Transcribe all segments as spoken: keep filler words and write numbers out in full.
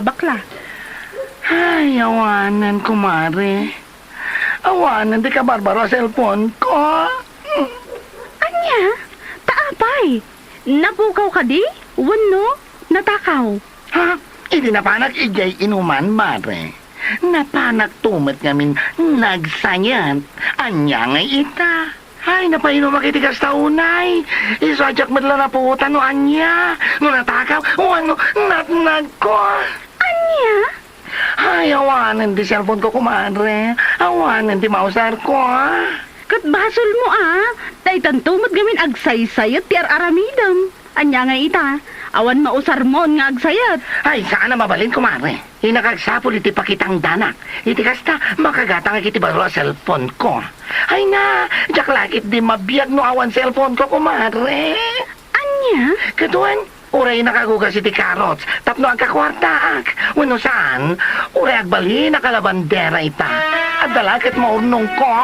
bakla. Ay, awanen, kumare. Awanen ti kabarbaro a cellphone ko. Ania? Ta apay? Napukaw kadi? Wenno natakaw? Ha? Idi napanak idiay inuman, mare. Napanak to met ngamin nagsayat. Ania ngay ita? Ay, napainumak iti kasta unay. Isu a diak met la naputan no ania, no natakaw, wenno natnagko. Ania? Ay, awanen ti cellphone ko, kumare. Awanen ti mausar ko, a. Ket basol mo, a. Daytanto met ngamin agsaysayat ti ar-aramidem. Ania ngay ita? Awan mausarmon nga agsayat. Ay, saan a mabalin, kumare. Innak agsapul iti pakitangdanak. Iti kasta, makagatangak iti baro a cellphone ko. Ay na, diak la ketdi mabiag no awan cellphone ko, kumare. Ania? Ket wen, uray innak agugas iti carrots tapno agkakuartaak. Wenno saan, uray agbalinak a labandera ita. Adda la ket maurnongko.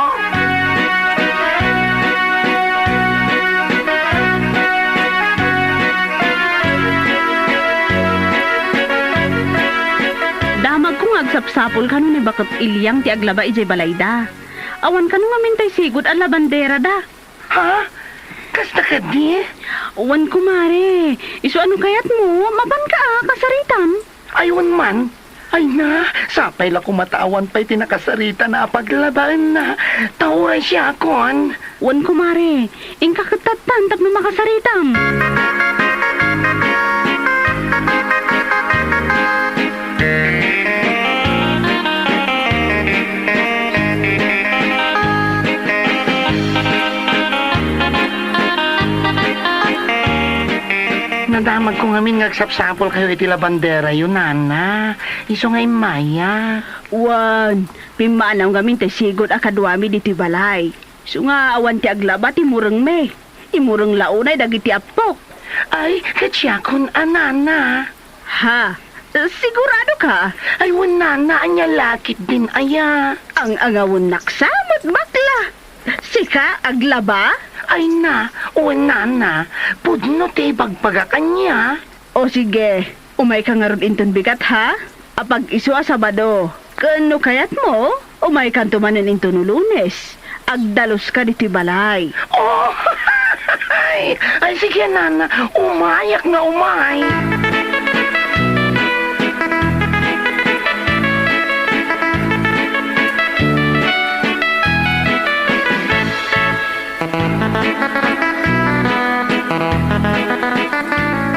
Damagko nga agsapsapul kano ni baket Iliang ti aglaba idiay balayda. Awan kano ngamin tay sigud a labanderada. Ha? Kasta kadi? Wen, kumare. Isu a no kayatmo, mapanka a kasaritam. Ay, wen man. Ay na, sapay la koma ta awan pay ti nakasaritan a paglabaenna. Ta uray siakon. Wen, kumare. Inka ket tattan tapno makasaritam. Nadamagko ngamin nga agsapsapulkayo iti labanderayo, nana. Isu nga immaya. Wen, pimmaanam ngamin ti sigud a kaduami ditoy balay. Isu nga awan ti aglaba ti murengmi. Imureng la unay dagiti appok. Ay, ket siakon a, nana. Ha? Sigurado ka? Ay, wen, nana, ania la ketdin aya? Ang-angawennak sa met, bakla. Sika, aglaba? Ay na, wen, nana, pudno ti ibagbagak ania. O sige, umayka ngarud inton bigat, ha? Apag-isu a Sabado. Ken no kayatmo, umaykanto manen inton no Lunes. Agdaluska ditoy balay. Oh, ay, ay, sige, nana. Umayak nga umay.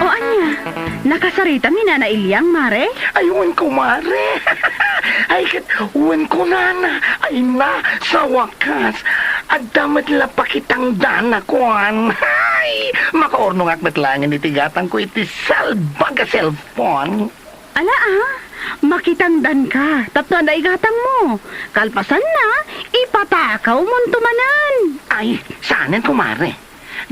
O ania, nakasaritam ni Nana Iliang, mare? Ay, wen, kumare. Ay, ket, wen, kunana. Ay na, sa wakas, adda met la pakitangdan a kuan. Ay, makaurnongak met laengen iti gatangko iti salbag a cellphone. Ala, a, makitangdanka tapno adda igatangmo. Kalpasanna, ipatakawmonto manen. Ay, saanen, kumare.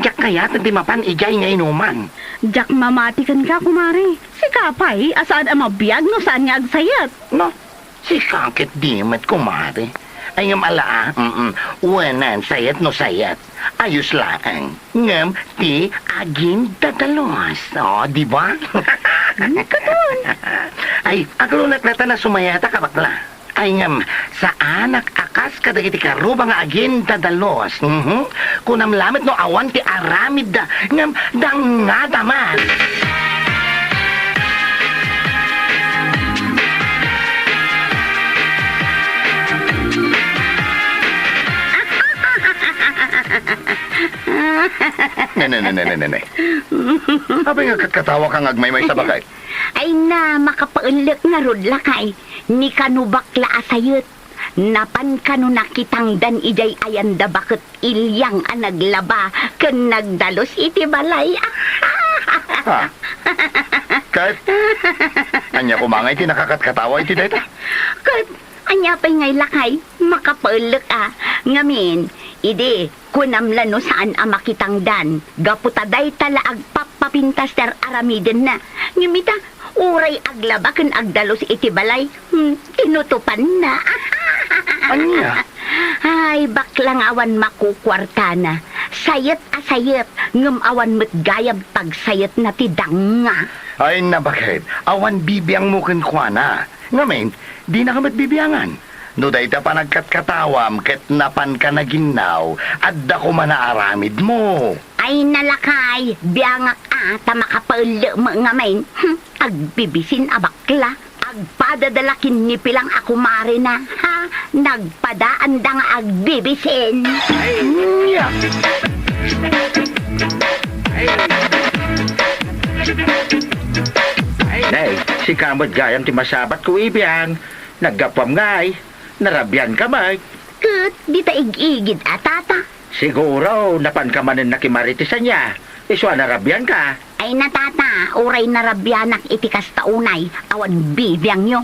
Diak kayat ti mapan idiay nga inuman. Diak mamati kenka, kumare. Sika pay a saan a mabiag no saan nga agsayat. No, sika ketdi met, kumare. Ay, ngem ala, a, mm, wenen, sayat no sayat. Ayos laeng. Ngem ti agindadalus. O, di ba? Hmm, katon. Ay, agrunak latta a sumayatak a bakla. Ay, ngem, saanak a kas kadagiti karuba nga agindadalus. Mhm. Kunam lamet no awan ti aramidda, ngem dangngada man. Ne, ne, ne, ne, ne, ne, ne. Apay nga katkatawaka nga agmaymaysa, bakay? Ay na, makapaellek ngarud, lakay. Ni kano bakla a sayet. Napan kano nakitangdan idiay ayanda baket Iliang a naglaba ken nagdalus iti balay. Ha? Ket, ania koma ngay ti nakakatkatawa iti dayta? Ket, ania pay ngay lakay? Makapaellek a. Ngamin, idi, kunam la no saan a makitangdan, gapu ta dayta la agpappapintas ti ar-aramidenna. Ngem ita, uray aglaba ken agdalus iti balay, hmm, tinutopanna. Ania? Ay, bakla nga awan makukuartana. Sayet a sayet, ngem awan met gayam pagsayetna ti danga. Ay, nabaket, awan bibiangmo kenkuana. Ngamin, dinaka met bibiangan. No dayta panagkatkatawam ket napanka naginnaw, adda koma naaramidmo. Ay, nalakay, biangak a ta makapaellem ngamin. Hmm, agbibisin a bakla. Agpadada la ken ni Pilang a kumarena, ha? Nagpadaanda nga agbibisin. Nya! Nay, sika met gayam ti masabatko, Ibiang. Naggapuam ngay, narabianka met. Ket dita ig-igid a tata. Siguro, napanka manen nakimarites ania. Isu a narabianka. Ay na, tata, uray narabianak iti kasta unay, awan bibiangyo.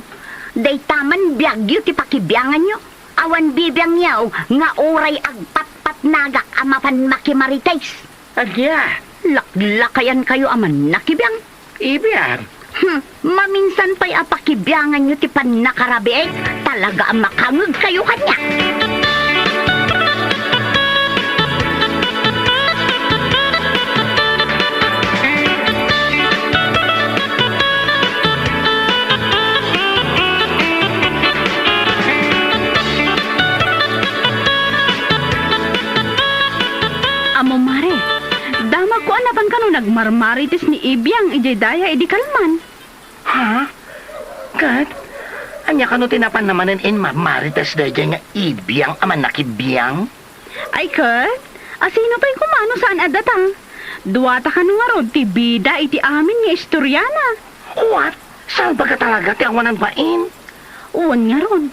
Dayta man biagyo ti pakibianganyo. Awan bibiangyo nga uray agpatpatnagak a mapan makimarites. Ania? Laklakayankayo a mannakibiang. Ibiang? Hmm, maminsan pay a pakibianganyo ti pannakarabiek. Talaga a makangegkayo kaniak. Ammom, Mare, damagko a napan kano nagmarmarites ni Ibiang idiay daya idi kalman. Ha? Ket, ania kano ti napanna manen inmamarites daydiay nga Ibiang a mannakibiang? Ay ket, asino pay koma no saan a datang? Duata kano ngarud ti bida iti amin nga istoriana. What? Salbaga talaga ti awanan bain? Wen ngarud,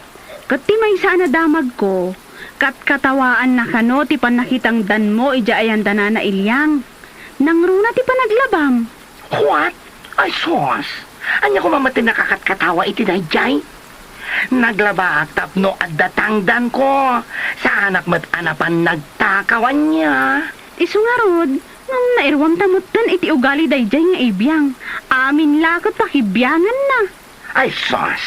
ket ti maysa a nadamagko, katkatawaanna kano ti pannakitangdanmo idiay ayandanana Iliang. Nangruna ti panaglabam. What? Ay, sus! Ania koma met ti nakakatkatawa iti daydiay? Naglabaak tapno adda tangdanko. Saanak met a napan nagtakaw ania. Isu ngarud, ngem nairuamta metten iti ugali daydiay nga Ibiang. Amin la ket pakibianganna. Ay, sus!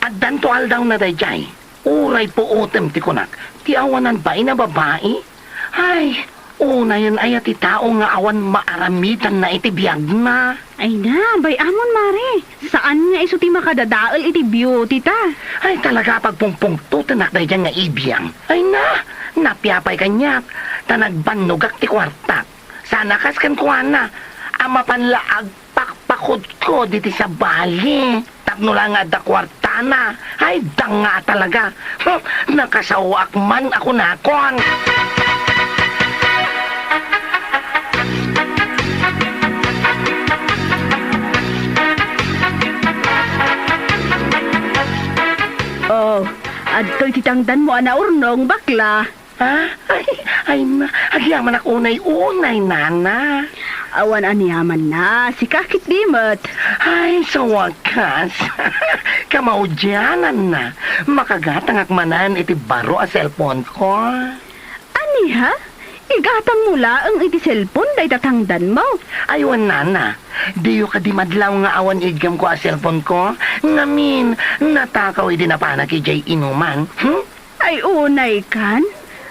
Addanto aldawna daydiay. Uray puotem ti kunak, ti awanan bain a babai. Ay, unayen aya ti tao nga awan maaramidanna iti biagna. Ay na, bay-amon, Mare. Saan nga isu ti makadadael iti beauty ta. Ay, talaga a pagpungpungtotenak daydiay nga Ibiang. Ay na, napia pay kaniak, ta nagbannogak ti kuartak. Saan a kas kenkuana, a mapan la agpakpakudkod iti sabali. Tapno la nga adda kuartana, ay, danga talaga. Hmm, nakasaoak man a kunakon. Oh, adtoy ti tangdanmo a naurnong, bakla. Ha? Ay, ay na, agyamanak unay-unay, nana. Awan aniamanna, sika ketdi met. Ay, sa wakas. Kamaudiananna, makagatangak manen iti baro a cellphone ko. Ania? Igatangmo laeng iti cellphone dayta tangdanmo? Ay, wen, nana. Diyo kadi madlaw nga awan iggamko a cellphone ko? Ngamin, natakaw idi napanak idiay inuman. Hmm? Ay, unay kan?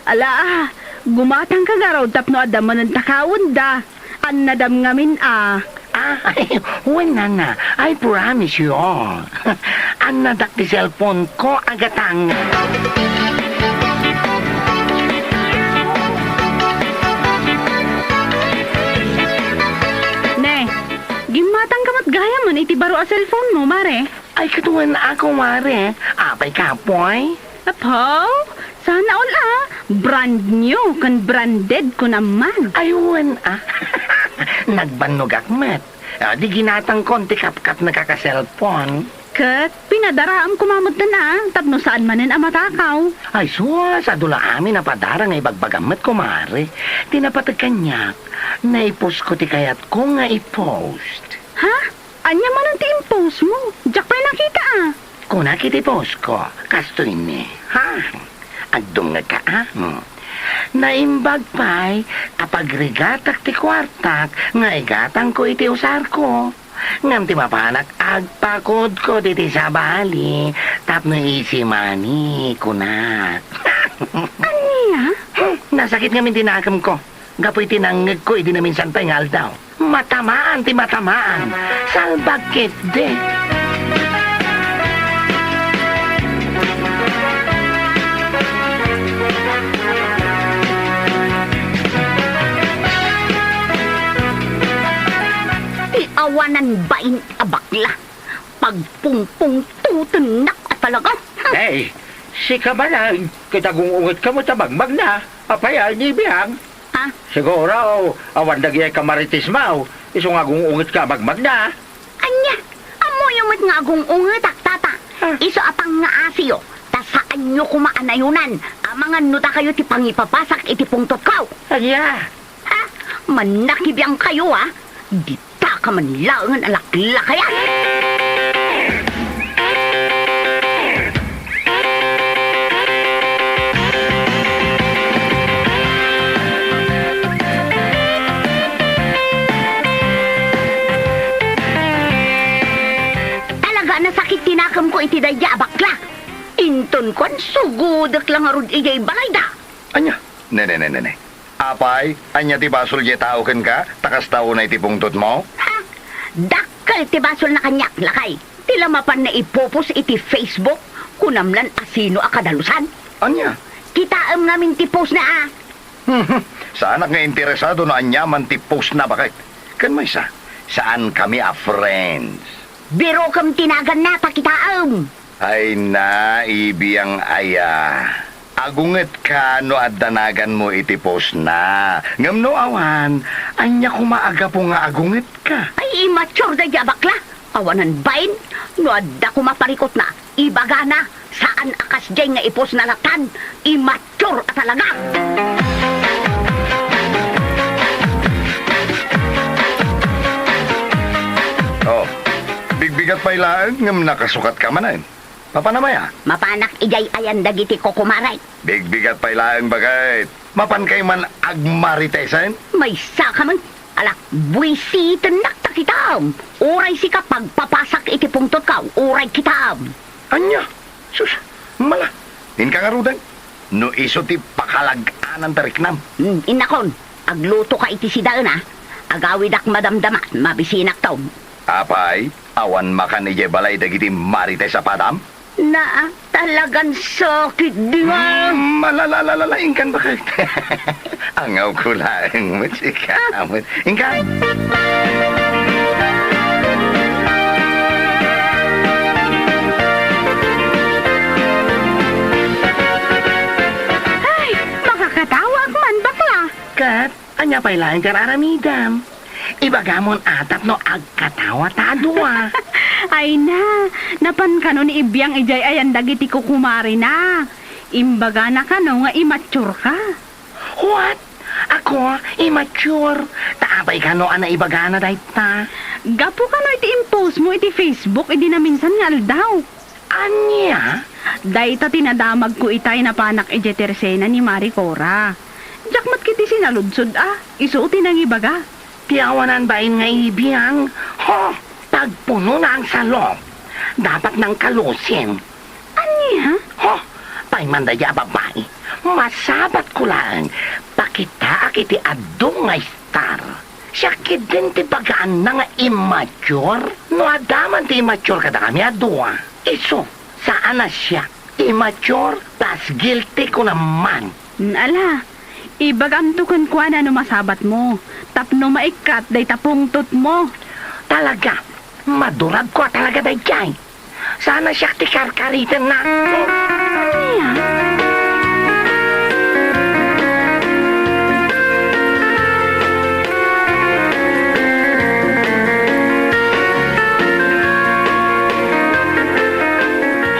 Ala, ah, gumatangka ngarud tapno adda manen takawenda. Annadam ngamin a. Ah, ay, wen, nana, I promise you all. Annadak ti cellphone ko a gatang. Ne, gimmatangka met gayamen iti baro a cellphone mo, Mare. Ay, ket wen a, kumare. Apay kapoy? Apo, sana all a, brand new ken branded ko naman. Ay, wen a. Nagbannogak met. Ah, di ginatangkon ti kapkapnek a cellphone. Ket pinadaraem koma metten a, tapno saan manen a matakaw. Ay, sus, adu la amin a padara nga ibagbagam met, kumare. Ti napateg kaniak, naiposko ti kayatko nga i-post. Ha? Ania manen ti impost mo? Diak pay nakita a. Kunak iti post ko, kastoy ni, ha? Agdumngegka a? Hmm. Naimbag pay a pagrigatak ti kuartak nga igatangko iti usarko. Ngem ti mapanak, agpakudkod iti sabali tapno easy money, kunak. Ania? Hmm, nasakit ngamin ti nakemko. gapu iti nangngegko idi naminsan pay nga aldaw. Matamaan ti matamaan. Salbag ketdi. Ti awanan bain a bakla. Pagpungpungtotennak a talaga. Hey, sika man, ket agung-ungetka met a magmagna. Apay, a, ni Biang? Ha? Siguro, awan dagiti kamarites mo, isu nga agung-ungetka a magmagna. Ania? Ammoyo met nga agung-ungetak, Tata. Ha? Isu a pangngaasiyo, ta saanyo koma a nayonan, amangan no dakayo ti pangipapasak iti pungtotko. Ania? Ha? Mannakibiangkayo, a? Ditaka man laengen a laklakayan! Talaga a nasakit ti nakemko iti daydiay a bakla. Inton kuan, sugodek la ngarud idiay balayda. Ania? Ne, ne, ne, ne, ne. Apay, ania ti basol diay tao kenka, ta kasta unay ti pungtotmo? Ha? Dakkel ti basolna kaniak, lakay. Ti la mapanna i-post iti Facebook, kunam lan a sino a kadalusan. Ania? Kitaem ngamin ti postna, a. Saanak nga interesado no aniaman ti postna, baket. Ken maysa, saankami a friends. Birokem ti naganna, ta kitaem. Ay na, Ibiang aya. Agungetka no adda naganmo iti postna. Ngem no awan, ania koma a gapu nga agungetka? Ay, immature daydiay a bakla. Awanan bain, no adda koma parikutna, ibagana, saan a kasdiay nga i-postna latan. Immature a talaga. Oh, bigbigat pay laeng ngem nakasukatka manen. Mapanam aya? Mapanak idiay ayan dagiti kukumarek. Bigbigat pay laeng, baket. Mapankay man agmaritesen? Maysaka man. Ala, buisitennak ta kitaem. Uray sika pagpapasak iti pungtotko, uray kitaem. Ania? Sus, mala. Inka ngaruden. No isu ti pakalag-anan ti riknam. Hmm, innakon, aglutoka iti sidaen, a. Agawidak madamdama, mabisinakto. Apay, awan makan idiay balay dagiti marites a padam? Naa, talagan sakit di nga. Mm, alalalalala, inkan, baket. Angawko laeng met sika, met. Inkan. Ay, makakatawaak man, bakla. Ket, ania pay laeng ti ar-aramidem? Ibagamon a tapno agkatawa ta a dua. Ay na, napan kano ni Ibiang idiay ayan dagiti kukumarena. Imbagana kano nga immature ka. What? Ako, immature? Ta apay kano a naibagana dayta? Gapu kano iti impost mo iti Facebook idi naminsan nga aldaw. Ania? Dayta ti nadamagko itay napanak idiay tersena ni Mari Cora. Diak met ketdi sinaludsod a, isu ti nangibaga. Ti awanan bain nga Ibiang, ho, pagpunona ang salok. Dapat nang kalusin. Ania? Ho, pay man daydiay a babai, masabatko laeng, pakitaak iti adu nga star. Siak ketdin ti bagaanna nga immature? No adda man ti immature kadakami a dua, isu, saan a siak ti immature plus guilty ko naman. Mm, ala, ibagamto kenkuana no masabatmo, tapno maikkat dayta pungtotmo. Talaga, madurabko a talaga daydiay. Saan a siak ti karkaritenna.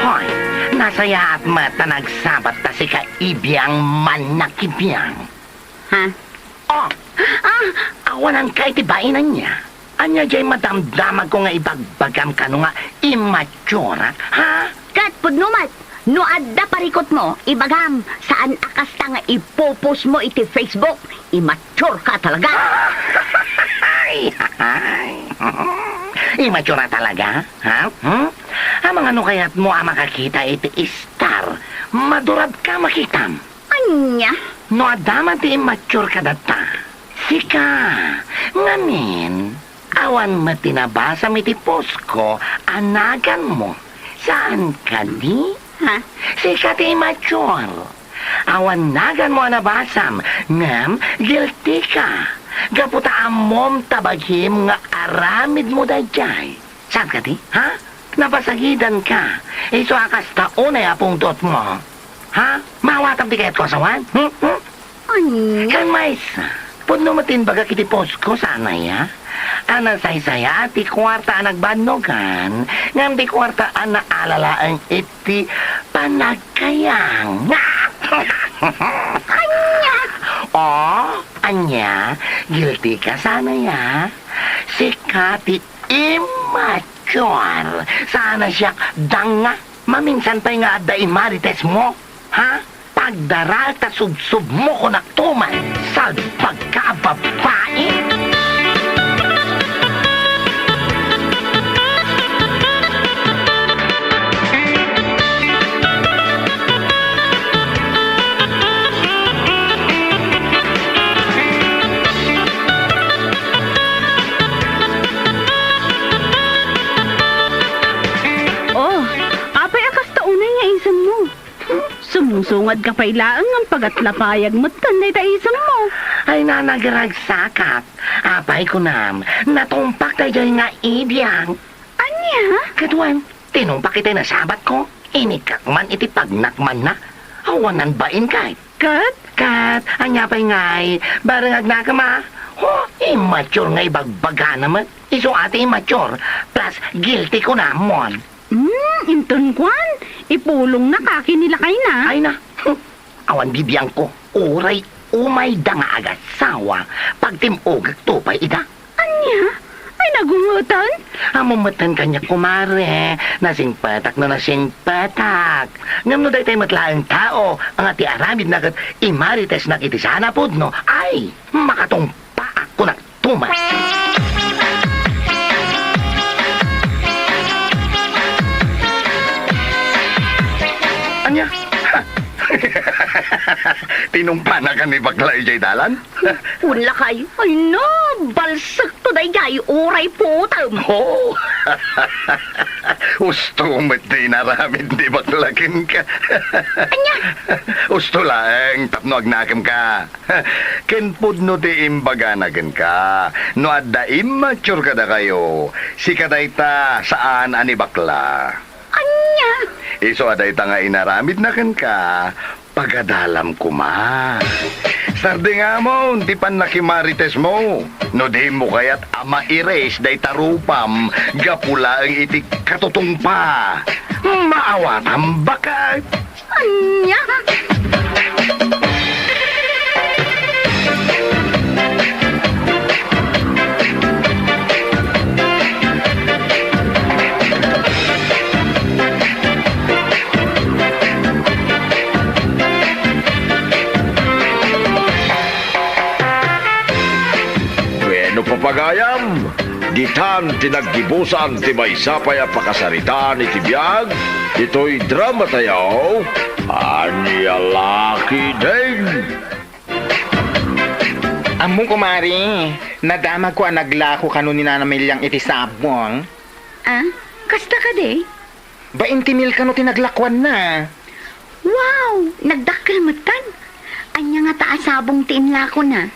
Hoy, nasayaat met ta nagsabatta sika Ibiang Mannakibiang. Ha? Oh! Ah! Awananka iti bain ania? Ania diay madamdamagko nga ibagbagam kano nga immature, ha? Ket pudno met, no adda parikutmo, ibagam, saan a kasta nga ipopost mo iti Facebook, immature ka talaga. Ay, ay. Immature a talaga, ha? Hmm? Amangan no kayatmo a makakita iti star, madurabka makitam. Ania? No adda man ti immature kadata, sika, ngamin, awan met ti nabasam iti postko a naganmo. Saan kadi? Ha? Sika ti immature. Awan naganmo a nabasam, ngem guilty ka. Gapu ta ammom ta bagim nga aramidmo daydiay. Saan kadi? Ha? Napasagidan ka. Isu a kasta unay a pungtotmo. Ha? Maawatam ti kayatko a sawen? Hmm? Hmm? Ania? Ken maysa, pudno met ti imbagak iti postko, saan aya? A nasaysayaat ti kuarta a nagbannogan, ngem ti kuarta a naala laeng iti panagkayang. Ania? O, ania? Guilty ka, saan aya? Sika ti immature. Saan a siak danga? Maminsan pay nga adda immaritesmo? Ha? Pagdaraek ta subsubmo kunakto man, salbag ka a babai! Oh, apay a kasta unay nga isemmo? Sumsungad ka pay laeng ngem pagatlapayag metten dayta isemmo. Ay, nanagaragsakak. Apay kunam, natumpak daydiay nga ibiang. Ania? Kaduan, tinumpak itay nasabatko. Inikkak man iti pagnakmanna. Awanan bain kay. Ket? Ket, ania pay ngay, bareng agnakem a? Ho, immature nga ibagbagana met. Isu a ti immature, plus guilty kunamon. Hmm, inton kuan, ipulongna ka ken ni lakayna. Ay na, hmm, awan bibiangko. Uray umayda nga agasawa, pagtim-ogekto pay ida. Ania? Ay, nagungetan? Ammom metten kaniak, kumare. Nasingpetak no nasingpetak. Ngem no daytoy met laeng tao nga ti aramidna ket imaritesnak iti saan a pudno, ay, makatumpak kunak Tumas. Ania? Tinumpana ka ni bakla idiay dalan? Wen lakay, ay na, balsekto daydiay, uray puotem. Oh! Usto met ti inaramid ni bakla kenka. Ania? Usto laeng tapno agnakem ka. Ken pudno ti imbagana kenka, no adda immature kadakayo, sika dayta saan a ni bakla. Ania? Isu a dayta nga inaramidna kenka, pagadalam koma. Sardingamon ti pannakimaritesmo, no dimo kayat a maires dayta rupam gapu laeng iti katutungpa. Maawatam baket. Ania? Bueno, papagayam, ditan ti naggibusan ti maysa pay a pakasaritaan iti biag, ditoy drama tayo, Ania Lakay Ding. Ammom, kumare, nadamagko a naglako kano ni Nana Meliang iti sabong. Ah, kasta kadi? Bainte mil kano ti naglakuanna. Wow! Nagdakkel metten. Ania ngata a sabong ti inlakona?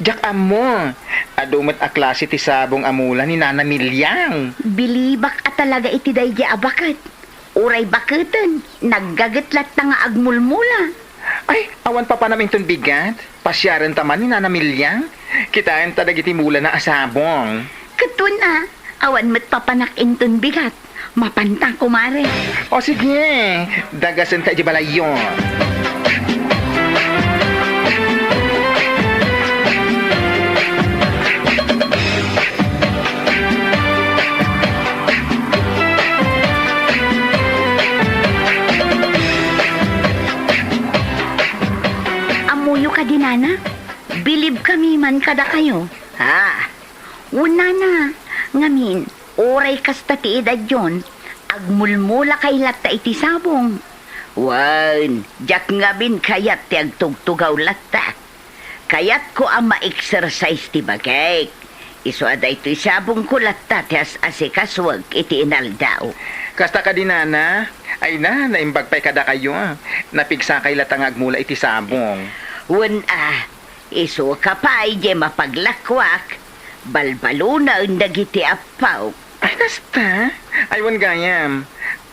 Diak ammo. Adu met a klase ti sabong a mula ni Nana Meliang. Bilibak a talaga iti daydiay a baket. Uray baketen, naggaget latta nga agmulmula. Ay, awan papanam inton bigat. Pasiarenta man ni Nana Meliang. Kitaenta dagiti mulana a sabong. Ket wen a, awan met papanak inton bigat. Mapanta, kumare. O sige, dagasenka iti balayyo. Ammoyo kadi, Nana? Bilibkami man kadakayo. Ah, wen, Nana, ngamin, uray kasta ti edadyon, agmulmulakay latta iti sabong. Wen, diak ngamin kayat ti agtugtugaw latta. Kayatko a ma-exercise ti bagik. Isu a daytoy sabongko latta ti as-asikasuek iti inaldaw. Kasta kadi, nana? Ay na, naimbag pay kadakayo. Napigsakay latta nga agmula iti sabong. Wen a, isu ka pay diay mapaglakuak, balbalunen dagiti appaw. Ay, kasta? Ay, wen gayam.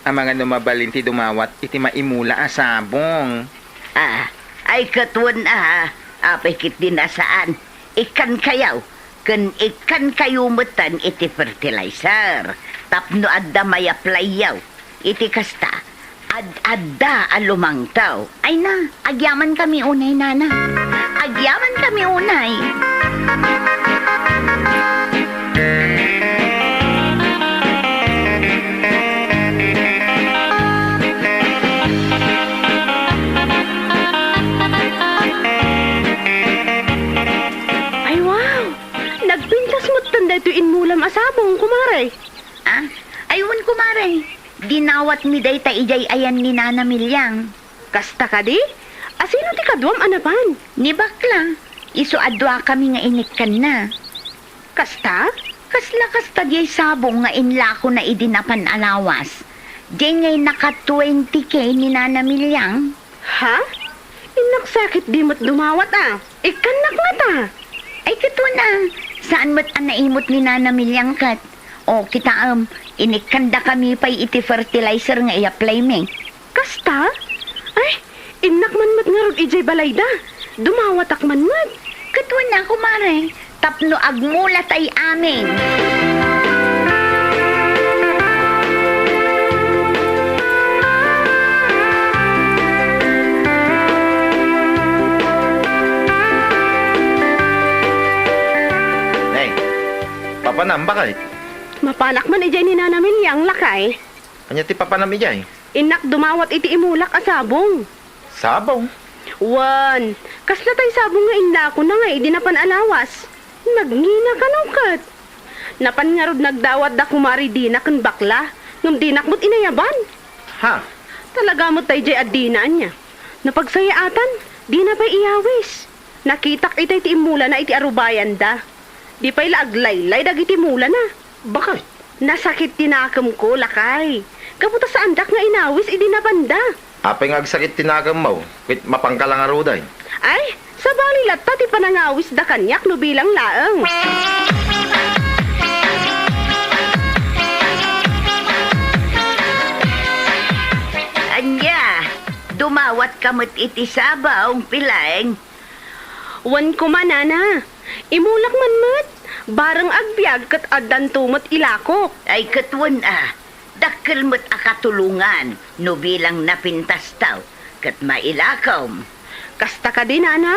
Amangan no mabalin ti dumawat iti maimula a sabong. Ah, ay ket wen a, apay ketdin a saan. Ikkankayo, ken ikkankayo metten iti fertilizer tapno adda mayaplayyo. Iti kasta, ad-adda a lumangtaw. Ay na, agyamankami unay, nana. Agyamankami unay. Ay, wow! Nagpintas metten daytoy immulam a sabong, kumare. Ah? Ay, wen, kumare. Dinawatmi dayta idiay ayan ni Nana Miliang. Kasta kadi? Asino ti kaduam a napan? Ni Bakla. Isu a duakami nga inikkanna. Kasta? Kasla kasta diay sabong nga inlakona idi napan a lawas. Diay ngay naka twenty K ni Nana Miliang. Ha? Innak sakit di met dumawat a. Ikkannak ngata. Ay, ket wen a, saan met a naimot ni Nana Miliang ket. O, kitaem, inikkandakami pay iti fertilizer nga i-apply mi. Kasta? Ay, innak man met ngarud idiay balayda. Dumawatak man met. Ket wen a, kumare, tapno agmulatay amin. Nay, papanam, bakit? Mapanak man idiay ni Nana Miliang, lakay. Ania ti papanam idiay? Innak dumawat iti imulak a sabong. Sabong? Wen, kasla tay sabong nga inlakona nga idi napan a lawas. Nagngina kano ket. Napan ngarud nagdawat da kumare Dina ken Bakla, ngem dinak met inayaban. Ha? Talaga met tay diay a Dina ania. Napagsayaatan, dina pay iyawis. Nakitak itay ti immulana iti arubayanda. Di pay la aglaylay dagiti mulana. Bakit? Nasakit ti nakemko, lakay. Gapu ta saandak nga inawis idi napanda. Apay nga agsakit ti nakemmo? Ket mapanka la ngaruden. Ay, sabali latta ti panangawisda kaniak no bilang laeng. Ania, dumawatka met iti sabong, Pileng? Wen koma, nana. Imulak man met. Bareng agbiag ket addanto met ilakok. Ay, ket wen a, dakkel met a katulongan no bilang napintastaw ket mailakom. Kasta kadi, nana?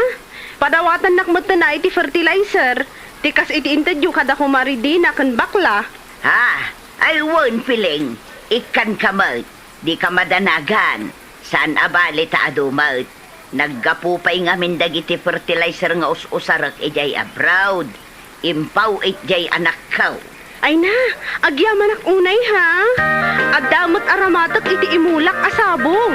Padawatannak met a iti fertilizer, ti kas iti intedyo kada kumare Dina ken Bakla. Ha? Ay, wen, Pileng, ikkanka met. Dika madanagan. Saan a bali ta adu met. Naggapu pay ngamin dagiti fertilizer nga us-usarek idiay abroad. Impaw itdiay anakko. Ay na, agyamanak unay, ha? Adda met aramatek iti imulak a sabong.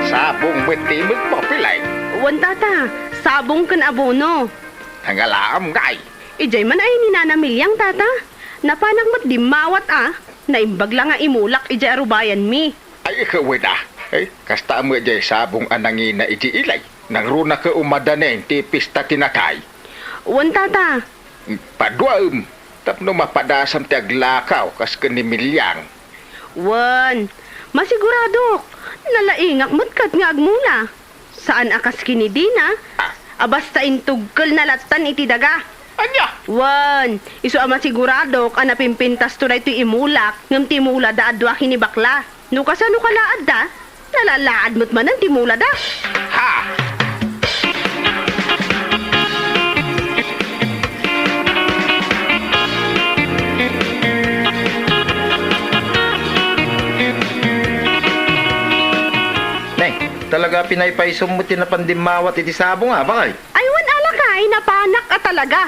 Sabong met ti imekmo, Pileng? Wen, tata, sabong ken abono. Nangalaam ngay? Idiay man ay ni Nana Miliang, tata. Napanak met dimmawat a. Naimbag la nga imulak idiay arubayanmi. Ay, ikaw, wen a. Ay, kasta met diay sabong a nangina idiay ilay. Nangruna ket umadanen ti pista ti natay. Wen, tata. Paduaem, tapno mapadasam ti aglakaw kas ken ni Miliang. Wen, masiguradok, nalaingak met ket nga agmula. Saan a kas ken ni Dina, a basta intugkelna lattan iti daga. Ania? Wen, isu a masiguradok a napimpintasto daytoy imulak, ngem ti mulada a dua ken ni Bakla. No kasano ka la adda, nalalaad met manen ti mulada. Ha! Ne, Talaga, pinaypaysom met ti napan dimmawat iti sabong, a, bakay? Ay, wen a lakay, napanak a talaga.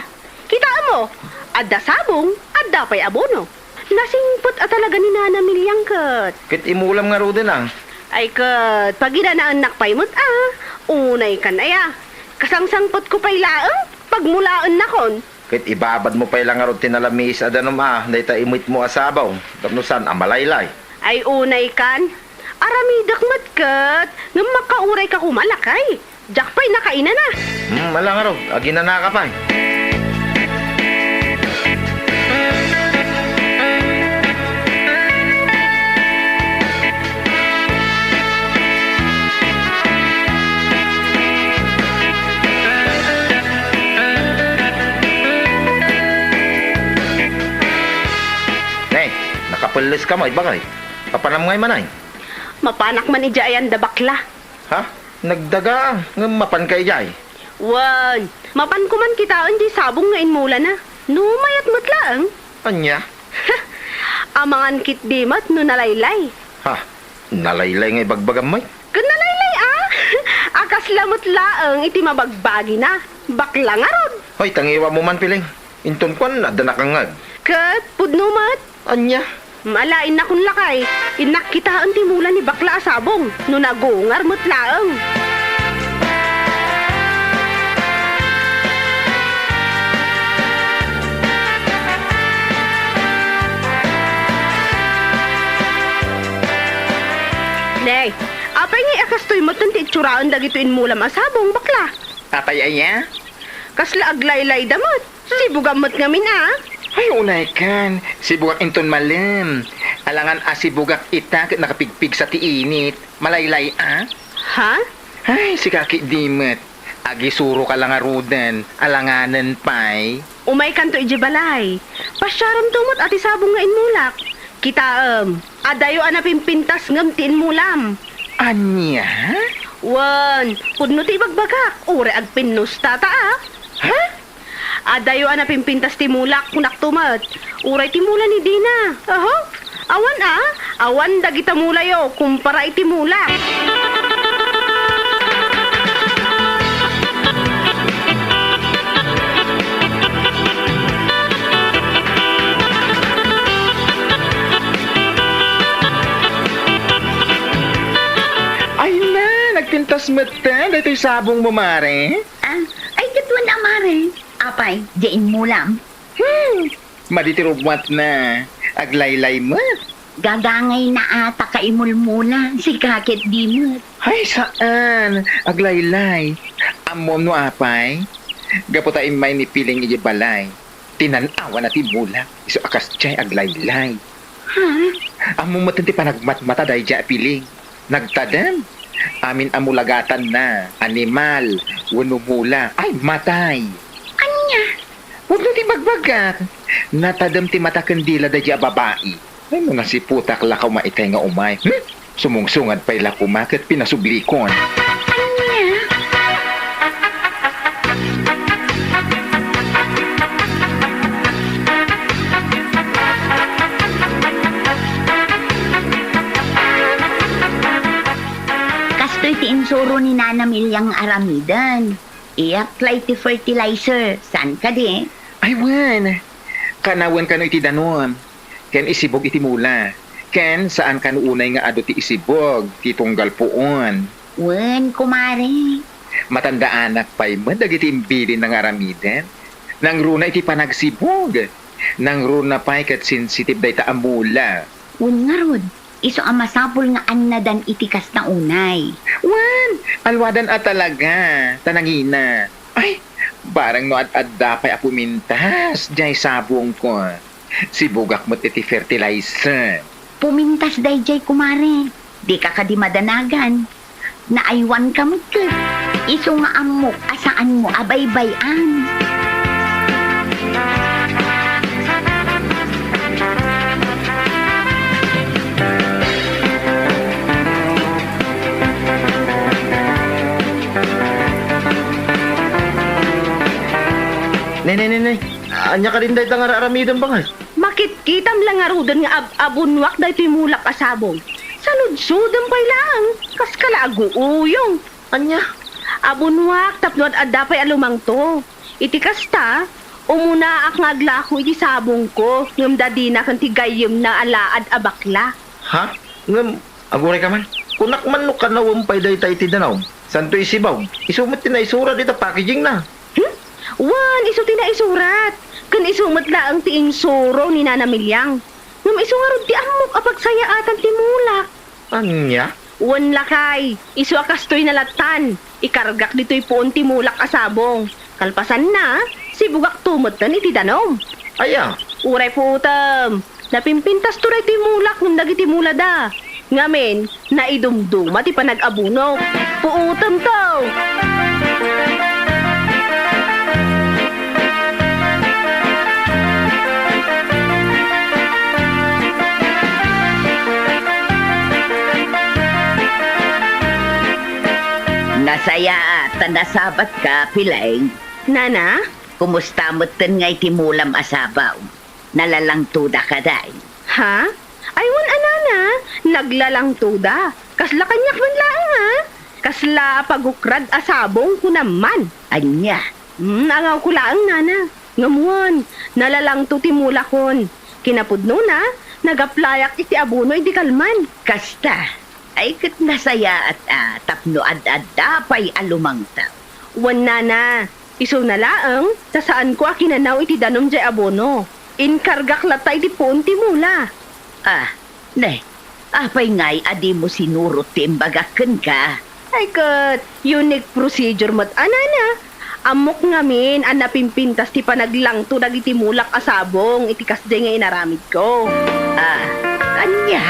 Kitaem mo, adda sabong, adda pay abono. Nasingpet a talaga ni Nana Miliang ket. Ket imulam ngaruden, a. Ay ket, paginanaennak pay met, a. Unay kan aya. Kasangsangpetko pay laeng, pagmulaennakon. Ket ibabadmo pay la ngarud ti nalamiis a danum a dayta imitmo a sabong tapno saan a malaylay. Ay unay kan, aramidek met ket, ngem makaurayka koma lakay. Diak pay nakainana. Hmm, ala ngarud, aginanaka pay. Ne, nakapelleska met, bakay? Papanam ngay manay? Mapanak man idiay ayan da bakla. Ha? Nagdaga, ngem mapanka idiay? Wen, mapanko man kitaen diay sabong nga inmulana. No mayat met laeng. Ania? Amangan ketdi met no nalaylay. Ha? Nalaylay nga ibagbagam met? Ket nalaylay a! A kasla met laeng iti mabagbagina. Bakla ngarud. Hoy, tangiwammo man, Piling. Inton kuan, adda nakangngeg. Ket pudno met. Ania? Malainnak lakay. Innak kitaen ti mula ni bakla a sabong. No nagungar met laeng. Ne, apay ngay a kastoy metten ti itsuraen dagitoy inmulam a sabong, bakla? Apay aya? Kasla aglaylayda met. Sibugam met ngamin a. Ay, unay kan. Sibugak inton malem. Alangan a sibugak ita ket nakapigpigsa ti init. Malaylay a. Ha? Ay, sika ketdi met. Agisuroka la ngaruden. Alanganen pay. Umaykanto idiay balay. Pasiaramto met a ti sabong nga inmulak. Kitaem, adayo a napimpintas ngem ti inmulam. Ania? Wen, pudno ti ibagbagak, uray agpinnusta ta a. Ha? Adayo a napimpintas ti mulak, kunakto met. Uray ti mula ni Dina. Aho? Awan a? Awan dagita mulayo, kumpara iti mulak. Ay na, nagpintas met ta daytoy sabongmo, mare? Ah, ay, ket wen a, mare. Apay, diay inmulam? Hmm, madi ti rugmatna. Aglaylay met. Gagangayna a ta kaimulmula, sika ketdi met. Ay, saan. Aglaylay. Ammom no apay? Gapu ta immay ni Piling idiay balay, tinan-awanna ti mulak, isu a kasdiay aglaylay. Ha? Ammom met ti panagmatmata daydiay a Piling. Nagtadem. Amin a mulagatanna, animal, wenno mula, ay, matay. Ania? Pudno ti ibagbagak. Natadem ti mata ken dila daydiay a babai. Ay, no nasiputak la koma itay nga umay. Hmm? Sumungsungad pay la koma ket pinasublikon. Ania? Kastoy ti insuro ni Nana Milia nga aramiden. Iyak la iti fertilizer. Saan kadi? Ay, wen. Kanawen kano iti danum. Ken isibug iti mula. Ken saan kano unay nga adu ti isibug, ti tunggal puon. Wen, kumare. Matandaanak pay met dagiti imbilinna nga aramiden. Nangruna iti panagsibug. Nangruna pay ket sensitive dayta a mula. Wen ngarud, isu a masapul nga annadan iti kasta unay. Wen, alwadan a talaga, ta nangina. Ay, barang no ad-adda pay a pumintas, diay sabongko. Sibugak met iti fertilizer. Pumintas daydiay, kumare. Dika kadi madanagan. Naaywanka met ket. Isu nga ammok a saanmo a baybay-an. Ne, ne, ne, ne. Ania kadin dayta nga ar-aramidem, bakay? Makitkitam la ngaruden nga ab-abunnuak daytoy mulak a sabong. Sa Nanudsodem pay laeng, kas kala aguuyong. Ania? Abunoak tapno ad-adda pay a lumangto. Iti kasta, umunaak nga aglako iti sabongko, ngem dadina ken ti gayyemna a laad a bakla. Ha? Ngem, aguray ka man? Kunak man no kanawem pay dayta iti danum. Santo isibaw, isu met ti naisurat ita packaging na. Hmm? Wen, isu ti naisurat. Ken isu met laeng ti insuro ni Nana Miliang. Ngem isu ngarud ti ammok a pagsayaatan ti mulak. Ania? Wen, lakay, isu a kastoy na lattan. Ikargak ditoy puon ti mulak a sabong. Kalpasanna, sibugakto metten iti danum. Aya? Uray puotem. Napimpintasto daytoy mulak ngem dagiti mulada. Ngamin, naidumduma ti panag-abunok. Puotemto! Nasayaat ta nasabatka, Pileng. Nana? Kumusta metten ngay ti mulam a sabong? Nalalangtoda kadi? Ha? Ay, wen a, Nana, naglalangtoda. Kasla kaniak man laeng, ha? Kasla a pagukrad a sabong, kunam man. Ania? Hmm, angawko laeng, Nana. Ngem wen, nalalangto ti mulakon. Kinapudnona, nag-applyak iti abono idi kalman. Kasta? Ay, ket nasayaat a tapno ad-adda pay a lumangto. Wen, Nana, isuna laeng ta saanko a kinanaw iti danum jay abono. Inkargak latta iti puon ti mula. Ah, ne, apay ngay a dimo sinurot ti imbagak kenka? Ay ket, unique procedure met a, Nana. Ammok ngamin a napimpintas ti panaglangto dagiti mulak a sabong iti kasdiay nga inaramidko. Ah, ania?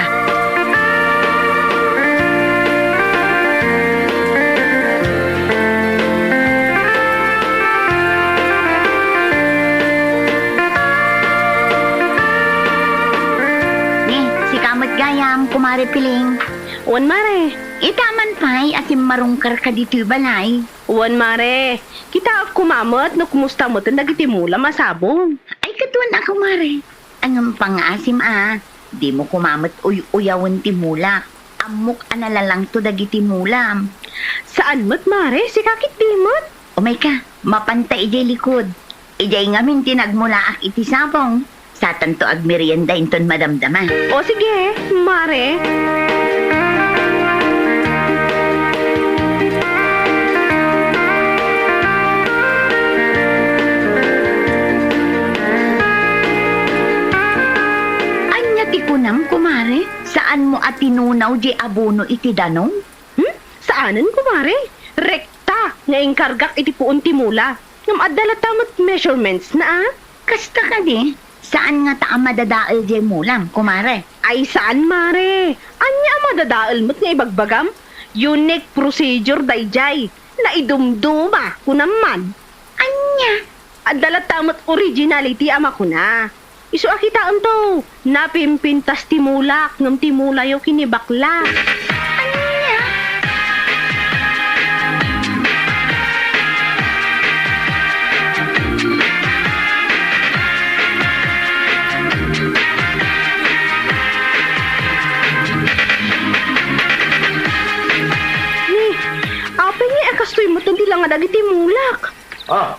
Ni, sika met gayam, Kumare Piling. Wen, Mare. Ita man pay a simmarungkarka ditoy balay. Wen, Mare. Kitaek koma met no kumusta meten dagiti mulam a sabong. Ay, ket wen a, Kumare. Ngem pangngaasim a, dimo koma met uy-uyawen ti mulak. Ammok a nalalangto dagiti mulam. Saan met, Mare, sika ket di met. Umayka, mapanta idiay likod. Idiay ngamin ti nagmulaak iti sabong. Satanto agmerienda inton madamdama. O sige, Mare. Ania ti kunam, Kumare? Saanmo a tinunaw jay abono iti danum? Hmm? Saanen, Kumare. Rekta nga inkargak iti puon ti mula. Ngem adda latta met measurementsna, a? Kasta kadi, saan ngata a madadael jay mulam, Kumare? Ay, saan, Mare. Ania a madadael met nga ibagbagam? Unique procedure dayjay. Naidumduma, kunam man. Ania? Adda latta met originality a makuna. Isu a kitaemto, napimpintas ti mulak ngem ti mulayo ken ni bakla. Ania? Ni, apay ngay a kastoy met ti langa dagiti mulak? Ah,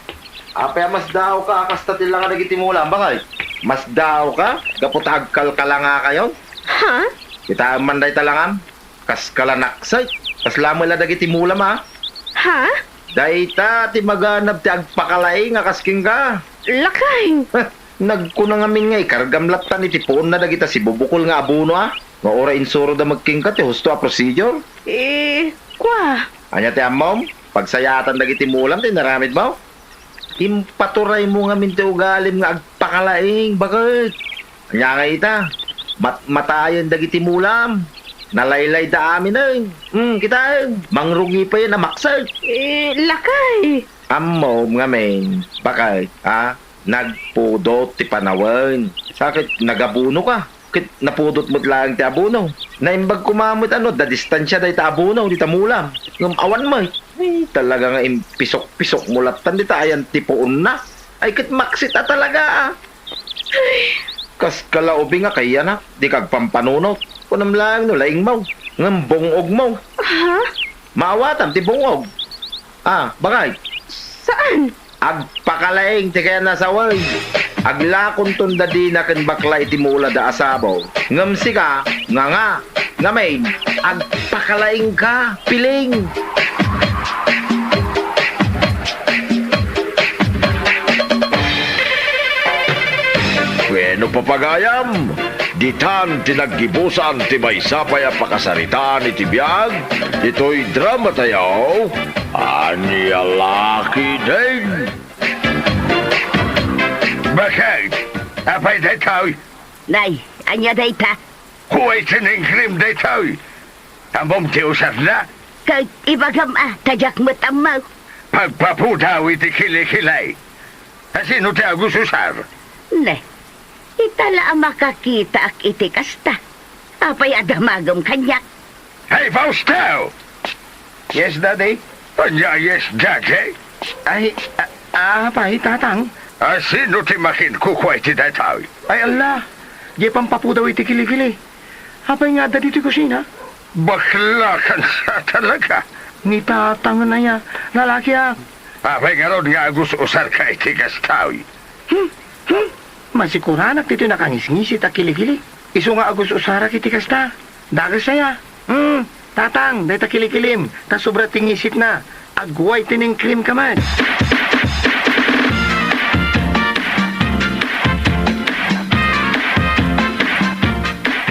apay a masdaawka a kasta ti langa dagiti mulam, bakay? Masdaawka gapu ta agkalkalangakayon? Ha? Kitaem man dayta langam, kas kala naksay. Kasla met la dagiti mulam, a? Ha? Dayta ti maganab ti agpakalaing a kas kenka. Lakay! Heh, nagkuna ngamin nga ikargam lattan iti puonna dagita sibubukol nga abono, a? Nga uray insuroda met kenka ti husto a procedure. Eh, kua? Ania ti ammom? Pagsayaatan dagiti mulam ti inaramidmo? Impaturaymo ngamin ti ugalim nga agpakalaing, baket. Ania nga ita? Matmatayen dagiti mulam. Nalaylayda amin, eh. Hmm, kitaem. Mangrugi payen a maksay. Eh, lakay. Ammom ngamin, baket, a? Nagpudot ti panawen. Sa ket nagabonoka. Ket napudot met laeng ti abono. Naimbag koma met a no adda distansia dayta abono dita mulam. Ngem awan met. Ay, talaga nga impisok-pisokmo lattan dita ayan ti puonna. Ay, ket maksit a talaga, a. Kas kala ubing a kayyanak, dika agpampanunot. Kunam laeng no laingmo. Ngem bung-ogmo. Ha? Maawatam ti bung-og. Ah, bakay. Saan? Agpakalaing ti kayat a sawen. Aglakonton dadina ken bakla iti mulada a sabo. Ngem sika, nganga, ngamin, agpakalaingka, piling. Wenno, papagayam, ditan ti naggibusan ti maysa pay a pakasaritaan iti biag ditoy dramatayo, Ania La Ketdin. Bakit? Apay daytoy? Nay, ania dayta? Huway ti nangkrim daytoy. Ammom ti usarna? Ket ibagam a, ta diak met ammo. Pagpapudaw iti kilikili. Asino ti agus-usar? Ne, ita la a makakitaak iti kasta. Apay a damagem kaniak? Hey, Fausto! Yes, Daddy? Ania, yes, Daddy? Ay, a-, apay, Tatang? Asino ti makinkukua iti daytoy? Ay, ala, diay pampapudaw iti kilikili. Apay nga adda ditoy kusina? Bakla kansa talaga. Ni Tatang aya, lalakiak. Apay ngarud nga agus-usarka iti kastoy? Hmm, hmm. Masikuranak ditoy nakangisngisit a kilikili. Isu nga agus-usarak iti kasta. Dages aya. Hmm, Tatang, dayta kilikilim, ta sobra ti ngisitna. Agway ti nangkrimka met.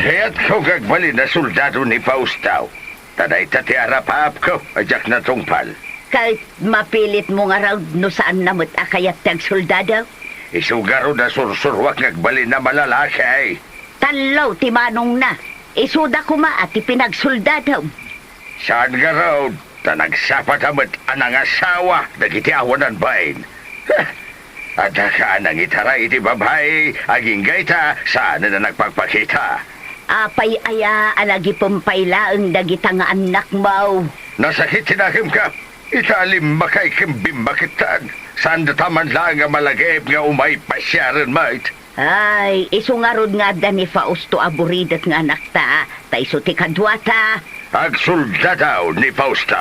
Kayatko nga agbalin a soldado ni Fausto. Ta dayta ti arapaapko a diak natungpal. Ket mapilitmo ngarud no saanna met a kayat ti agsoldado? Isu ngarud a sursuroak nga agbalin a malalaki. Tallo ti manongna. Isuda koma a ti pinagsoldadom. Saan ngarud, ta nagsapata met a nangasawa dagiti awanan bain. Heh, addaka a nangitaray iti babai, agingga ita, saanen a nagpakpakita. Apay aya a nagipem pay laeng dagita nga annakmo? Nasakit ti nakemka. Ita a limmakayo ken bimmakettan, saandata man laeng a malagip nga umay pasiaren met. Ay, isu ngarud nga adda ni Fausto a buridet nga anakta, ta isu ti kaduata. Agsoldado ni Fausto.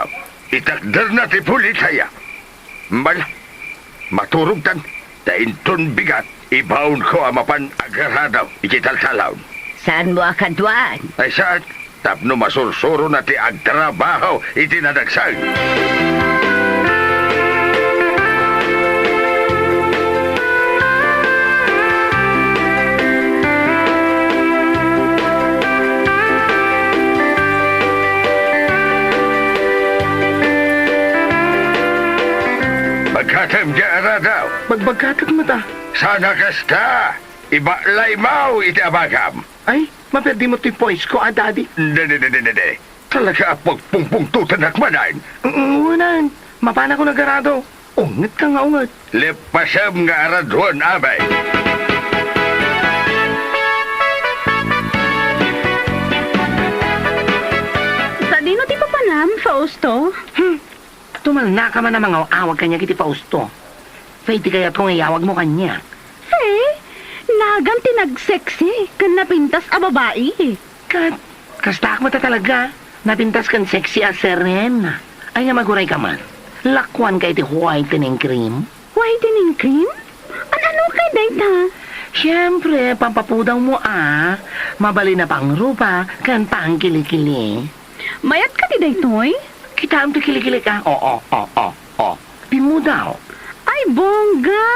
Itakderna ti pulitaya. Mal-, maturogtan, ta inton bigat, ibaonko a mapan agarado iti taltalon. Saanmo a kaduaan? Ay, saan? Tapno masursurona ti agtrabaho iti nadagsen. Baggatem, diay arado. Bagbaggatek met a. Saan a kasta? Ibalaymo iti abagam. Ay, maperdi met toy poisko a, Daddy. Dede, dede, dede. Talaga a pagpungpungtotanak manen. Mm, wen, mapanakon agarado. Ungetka nga unget. Leppasem nga aradoen, Abay. Sadino ti papanam, Fausto? Hmm. Tumalnaka man a mangaw-awag kaniak iti Fausto. Faye ti kayatko nga iyawagmo kaniak. Faye? Nagan ti nagsexy ken napintas a babai. Ket, kastaak met a talaga. Napintas ken sexy a Serena. Ay nga, agurayka man. Lakuanka iti whitening cream. Whitening cream? An-ano kay dayta? Siempre, pampapudawmo a. Mabalin a pangrupa ken pangkilikili. Mayat kadi daytoy? Kitaem ti kilikilik a. Oo, oo, oo. Pimmudaw. Ay, bongga!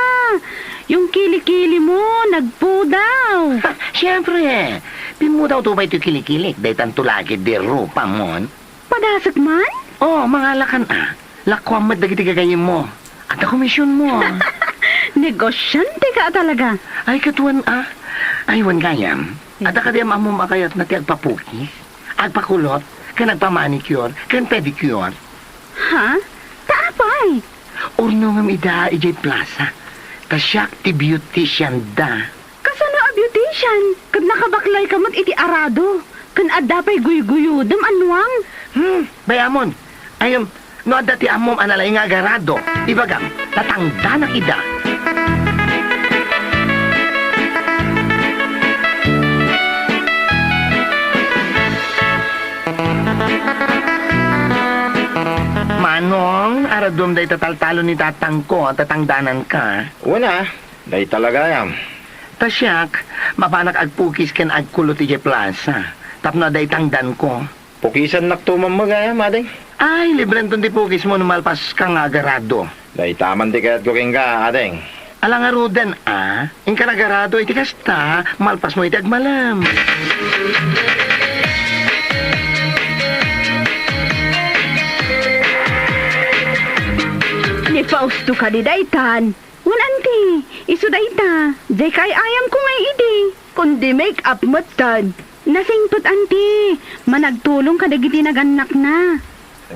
Yung kilikili mo, nagpudaw! Ha, siyempre! Pimmudawto pay toy kilikilik, daytanto la ketdi rupamon. Padasek man? Oh, mangalakan a. Lakuam met dagiti gagayyemmo. Adda komisionmo. Negosiantika a talaga. Ay, ket wen a. Ay, wen gayam. Hmm. Adda kadi am-ammom a kayatna ti agpapukis? Agpakulot, ken agpamanicure, ken pedicure. Ha? Ta apay? Urnongem ida idiay plaza. Ta siak ti beautician da. Kasano a beautician? Ket nakabaklayka met iti arado. Ken adda pay guyguyodem, anuang? Hmm, bay-amon. Ay, em, no adda ti ammom a nalaing nga agarado, ibagam, ta tangdanak ida. Anong aradom dayta taltalon ni tatangko, tatangdananka? Wen a, dayta la gayam. Ta siak, mapanak agpukis ken agkulot idiay plasa, tapno adda itangdanko. Pukisannakto man met gayam, ading. Ay, librenton ti pukismo no malpaska nga agarado. Dayta man ti kayatko kenka, ading. Ala ngaruden a, inka nagarado iti kasta, malpasmo iti agmalem. Ni Fausto kadi daytan? Wen, anti, isu dayta. Diay kaay-ayamko nga idi. Kundi make-up metten. Nasingpet, anti. Managtulong kadagiti nagannakna.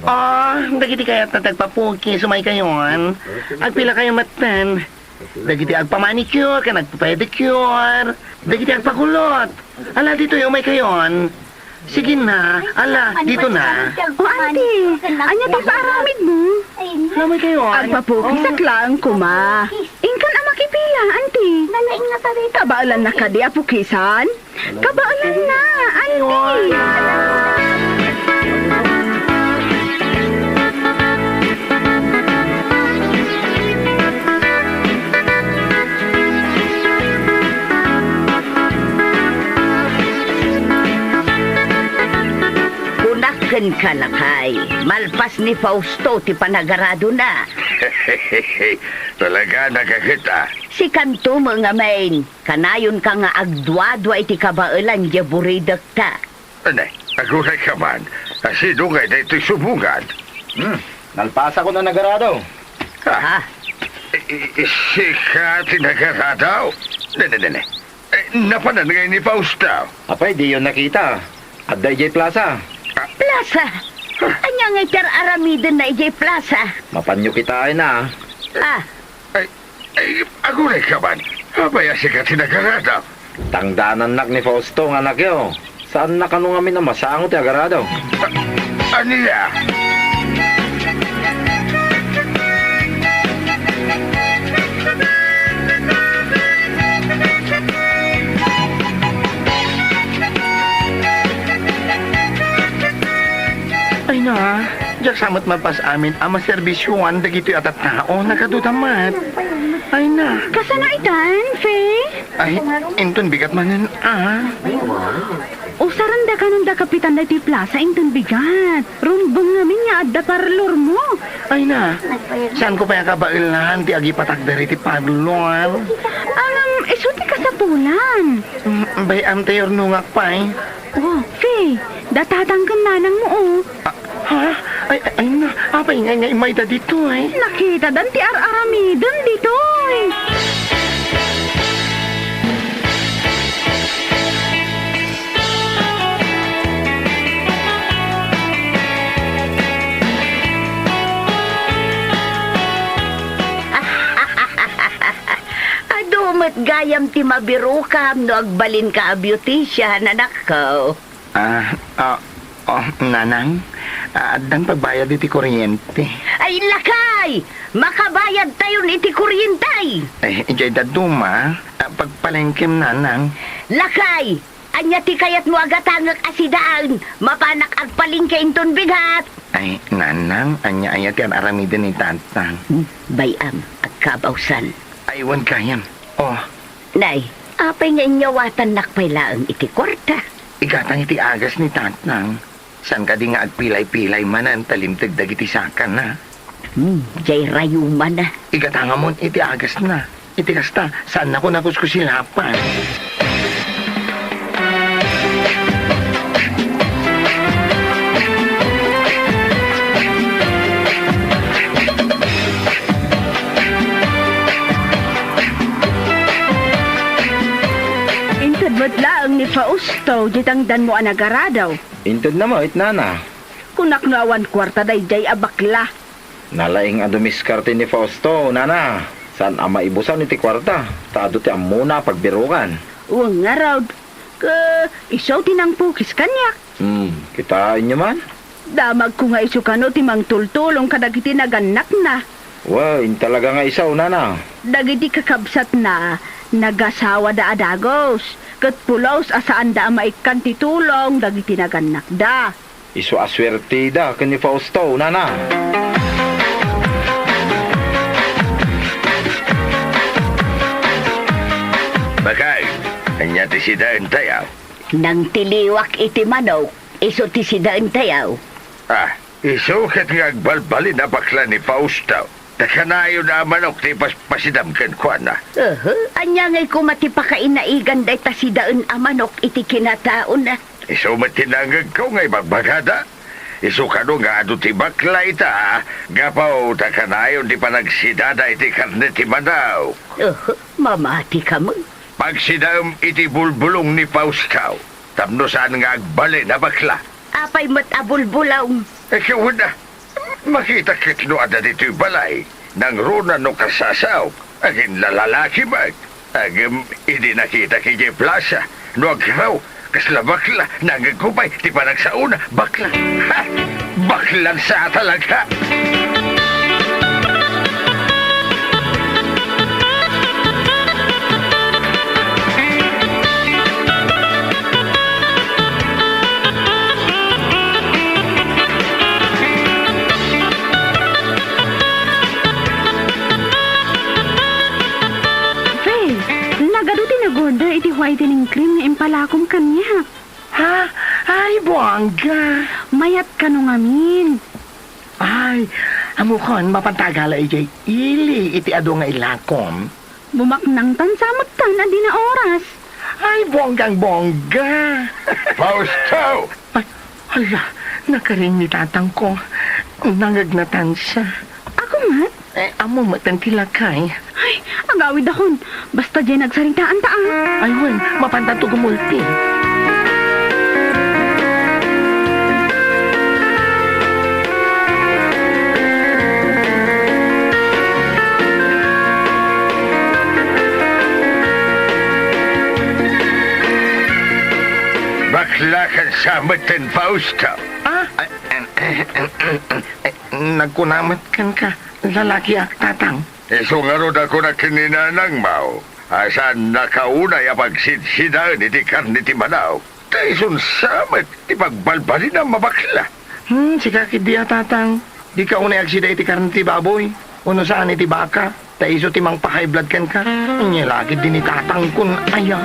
Ah, dagiti kayatna ti agpapukis, umaykayon. Agpilakayo metten. Dagiti agpamanicure ken agpapedicure. Dagiti agpakulot. Ala, ditoy, umaykayon. Sige na. Ala, dito na. O, anti, ania ti paaramidmo? Ala, umaykayon. Agpapukisak laeng koma. Inkan a makipila, anti. Kabaelanna kadi a pukisan? Kabaelanna, anti. Kunak kenka, lakay, malpas ni Fausto ti panagaradona. Talaga, nagaget a. Sikanto met ngamin, kanayonka nga agduadua iti kabaelan diay buridekta. Ania, agurayka man, a sino ngay daytoy subongan? Hmm, nalpasakon a nagarado. Ha? Ha? I, i, i, sika ti nagarado? Ne, ne, ne, ne. Eh, napanan ngay ni Fausto? Apay, diyo nakita. Adda idiay plasa. Ah. Plasa? Ania ngay ti ar-aramidenna idiay plasa? Mapanyo kitaenna. Ah. Ay, ay, agurayka man. Apay a sika ti nagarado? Tangdanannak ni Fausto nga anakyo. Saanna kano ngamin a masango ti agarado. A-, ania? Ay na, diak sa met malpas amin a maserbisioan dagitoy a tattao, nagaduda met. Ay na. Kasano itan, Fe? Ay, inton bigat manen a. Usarenda kanon da kapitan daytoy plasa inton bigat. Rumbeng ngamin nga adda parlormo. Ay na, saanko pay a kabaelan ti agipatak daytoy parlor. Ngem, isu ti kasapulan. Mm, bay-am ta yurnongak pay. Oh, Fe, da tatang ken nanangmo, oh. Ah, ha? Ay, ay, ay na, apay ngay nga imayda ditoy? Nakitadan ti ar-aramiden ditoy. Adu met gayam ti mabirokam no agbalinka a beautician, anakko. Ah, ah, oh, nanang, ah, addan pagbayad iti kuryente. Ay, lakay! Makabayadtayon iti kuryente! Eh, idiay dadduma, ah, pagpalengkem, nanang. Lakay! Ania ti kayatmo a gatangek a sidaen? Mapanak agpalengke inton bigat! Ay, nanang, ania aya ti ar-aramiden ni tatang? Hmm, bay-am, agkabawsan. Ay, wen gayam. Oh. Nay, apay nga inyawatannak pay laeng iti kuarta? Igatang iti agas ni tatang. Saan kadi nga agpilay-pilay manen ta limteg dagiti sakana? Hmm, diay rayumana. Igatangamon iti agasna. Iti kasta, saannakon a kuskusilapan. Inted met laeng ni Fausto, diay tangdanmo a nagarado. Intedna met, nana. Kunak no awan kuarta daydiay a bakla. Nalaing a dumiskarte ni Fausto, nana. Saan a maibusan iti kuarta, ta adu ti ammona a pagbirukan. Wen ngarud, ket isu ti nangpukis kaniak. Hmm, kitaenyo man? Damagko nga isu kano ti mangtultulong kadagiti nagannakna. Wen, talaga nga isu, nana. Dagiti kakabsatna, nagasawada a dagus, ket pulos a saanda a maikkan ti tulong dagiti nagannakda. Isu a suertida ken ni Fausto, nana. sidaentayo. Nangtiliwak iti manok, isu ti sidaentayo. Ah, isu ket nga agbalbalin a bakla ni Fausto. Ta kanayon a manok ti paspasidam kenkuana. Uhu, ania ngay koma ti pakainaigan dayta sidaen a manok iti kinataona? Isu met ti nangngegko nga ibagbagada. Isu kano nga adu ti bakla ita, gapu ta kanayon ti panagsidada iti karne ti manok. Uhu, mamatika met. Pagsidaem iti bulbulong ni Fausto, tapno saan nga agbalin a bakla. Apay met a bulbulong? Ikaw na, makita ket no adda ditoy balay, nangruna no kasasaok, agin lalalaki met. Agem, idi nakitak idiay plasa, no agraw, kasla bakla, nangngegko pay ti panagsaona, bakla. Ha! Baklan sa talaga! Faye, nagadu ti nag-order iti whitening cream nga impalakom kaniak. Ha? Ay, buangga! Mayat kano ngamin? Ay, ammokon, mapanta agala idiay ili iti adu nga ilakom. Bumaknangtan sa met tan a dina oras. Ay, buanggang-buangga! Fausto! Ay, hala, nakaring ni tatangko. Nangegnatan sa. Ako met? Eh, ammo met ti lakay. Ay, agawidakon. Basta diay nagsaritaanta, ah. Ay, wen, mapantanto gumulpi. Bakla ken sa met ten Fausto. Ah? Ay, em, em, em, em, em, nagkuna met kenka, lalaki a, tatang. Isu ngarud a kunak ken ni nanangmo, a saan nakaunay a pagsidsidaen iti karne ti manok. Ta isun sa met ti pagbalbalinam a bakla. Hmm, sika ketdi a, tatang. Dika unay agsida iti karne ti baboy, wenno saan iti baka, ta isu ti mangpa-high blood kenka. Ania la ketdi ni tatangkon aya?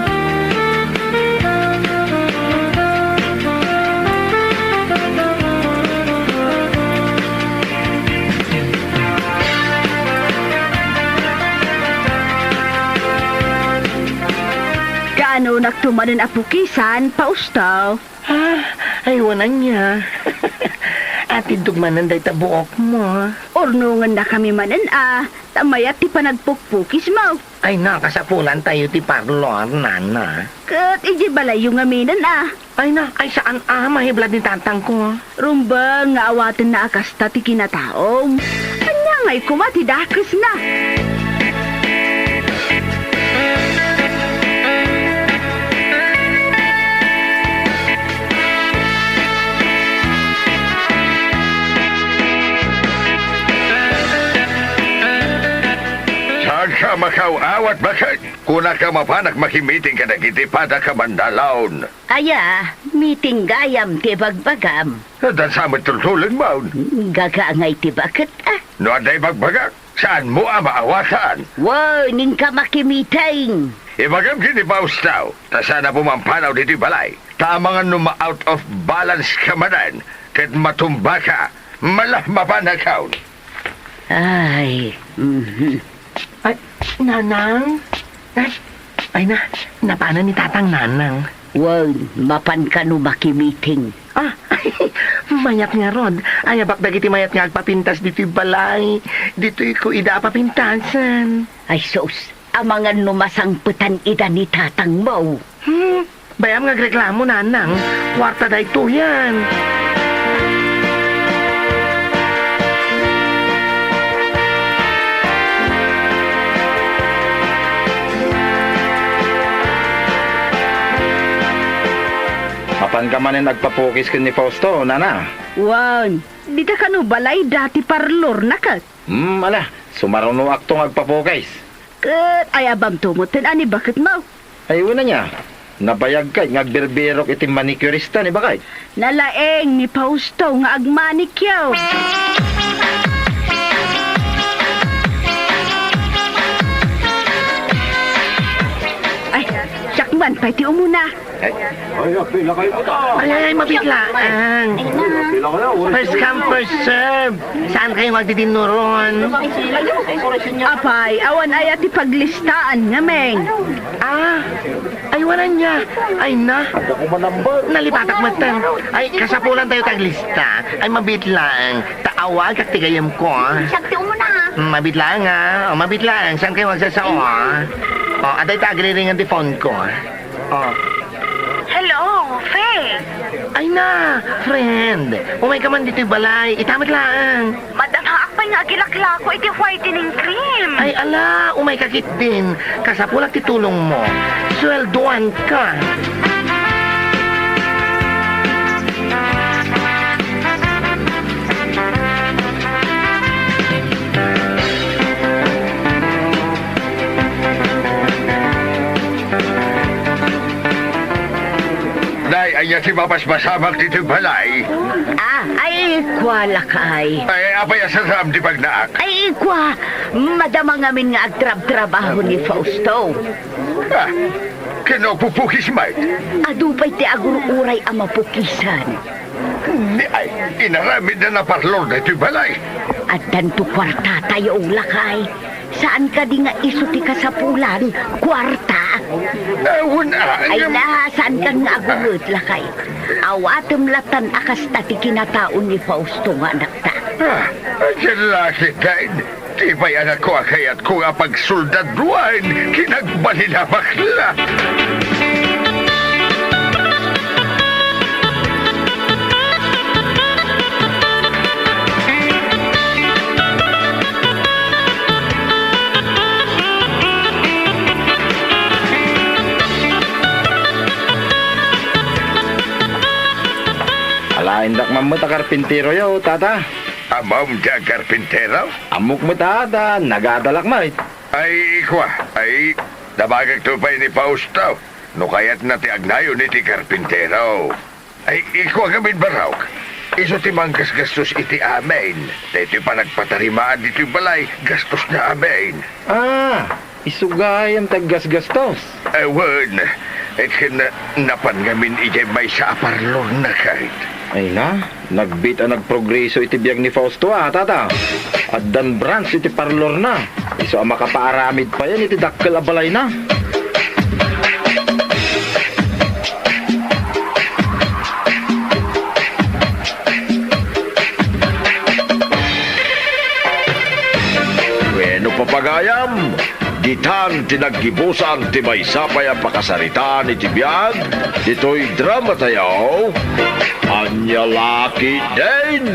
Kaanonakto manen a pukisan, Fausto? Ah, ay, wen ania. Atiddok manen dayta buokmo. Urnongennakami manen a, ta mayat ti panagpukpukismo. Ay, nakasapulantayo ti parlor, nana. Ket idiay balayyo ngaminen a. Ay na, ay saan a, ma-high blood ni tatangko. Rumbeng nga awatenna a kasta ti kinataom. Ania ngay koma ti dakesna? Saanka makaaw-awat, baket? Kunaka, mapanak makimiting kadagiti padaka mandalaon. Aya, miting gayam ti ibagbagam. Adda sa met tultulengmo? Gaga ngay ti baket, a. No adda ibagbagak, saanmo a maawatan? Wen, inka makimiting. Ibagam ken ni Fausto, ta saan a pumampanaw ditoy balay. Ta amangan no ma-out of balance ka manen, ket matumbaka, mala mapanakaw. Ay, mhm. Ay, Nanang? Ay, ay na, napanan ni Tatang, Nanang. Wen, mapan kano makimiting? Ah, mayat ngarud. Ayabak dagiti mayat nga agpapintas ditoy balay. Ditoyko ida a papintasen. Ay sus, amangan no masangpetan ida ni tatangmo. Hmm, bayam nga agreklamo, Nanang. Kuarta daytoyen. Mapanka manen agpapukis ken ni Fausto, Nana? Wen, dita kano balayda ti parlorna ket? Hmm, ala, sumarunoakto nga agpapukis. Ket ayabamto metten a ni baketmo? Ay, wen ania, nabayagkay nga agbirbirok iti manicurista ni bakay. Nalaing ni Fausto nga agmanicure. Ay, siak Pantay ti umuna. Ay, ay, ay, mabitlaang. First come, first serve. Saan kayo magdidinnuron? Apay, awan aya ti paglistaan ngamin. Ah, ay, wala niya. Ay na. Nalipatak metten. Ay, kasapulan tayo taglista. Ay, mabitlaang. Taawagak ti gayyemko, ah. Siak ti umuna, ah. Mabitlaang, ah. O, mabitlaang. Saan kayo magsasao, ah? O, adda ita agriringan ti phone ko, ah. O. Hello, Fe. Ay na, friend. Umay ka man ditoy balay. Ita met laeng. Madamaak pay nga agilaklako iti whitening cream. Ay, ala, umay ka ketdin. Kasapulak ti tulongmo. Sueldoan ka. Nay, ania ti mapaspasamak ditoy balay? Ah, ay, kua, lakay. Ay, apay a saraam ti pagnaak? Ay, kua, madama ngamin nga agtrabtrabaho ni Fausto. Ah, ken no pupukis met? Adu pay ti agur-uray a mapukisan. Ni, ay, inaramidna a parlor daytoy balay. Addanto kuartatayo, lakay. Saan kadi nga isu ti kasapulan? Kuarta? Awan, ah, Ay ngem- na, saan kan nga agunget, lakay? Awatem latan a kasta ti kinataon ni Fausto nga anakta. Ah, ay, ken lakay, Ti pay anakko a kayatko nga pagsoldaduan, kinagbalin a bakla. Ala, indak man met a karpinteroyo, tata. Ammom ti agkarpintero? Ammok met a, ta nagadalak met. Ay, kua, ay, damagekto pay ni Fausto. No kayatna ti agnayon iti karpintero. Ay, kua ngamin, barok. Isu ti manggasgastos iti amin. Daytoy panagpatarimaan ditoy balay, gastosna amin. Ah, isu gayam ti aggasgastos. Eh, wen, et ken napan ngamin idiay maysa a parlorna ket. Ay na, nagbiit a nagprogreso iti biag ni Fausto a, tata. Addan branch iti parlorna. Isu a makapaaramid payen iti dakkel a balayna. Wenno, papagayam, ditan ti naggibusan ti maysa pay a pakasaritaan iti biag ditoy dramatayo, Ania La Ketdin.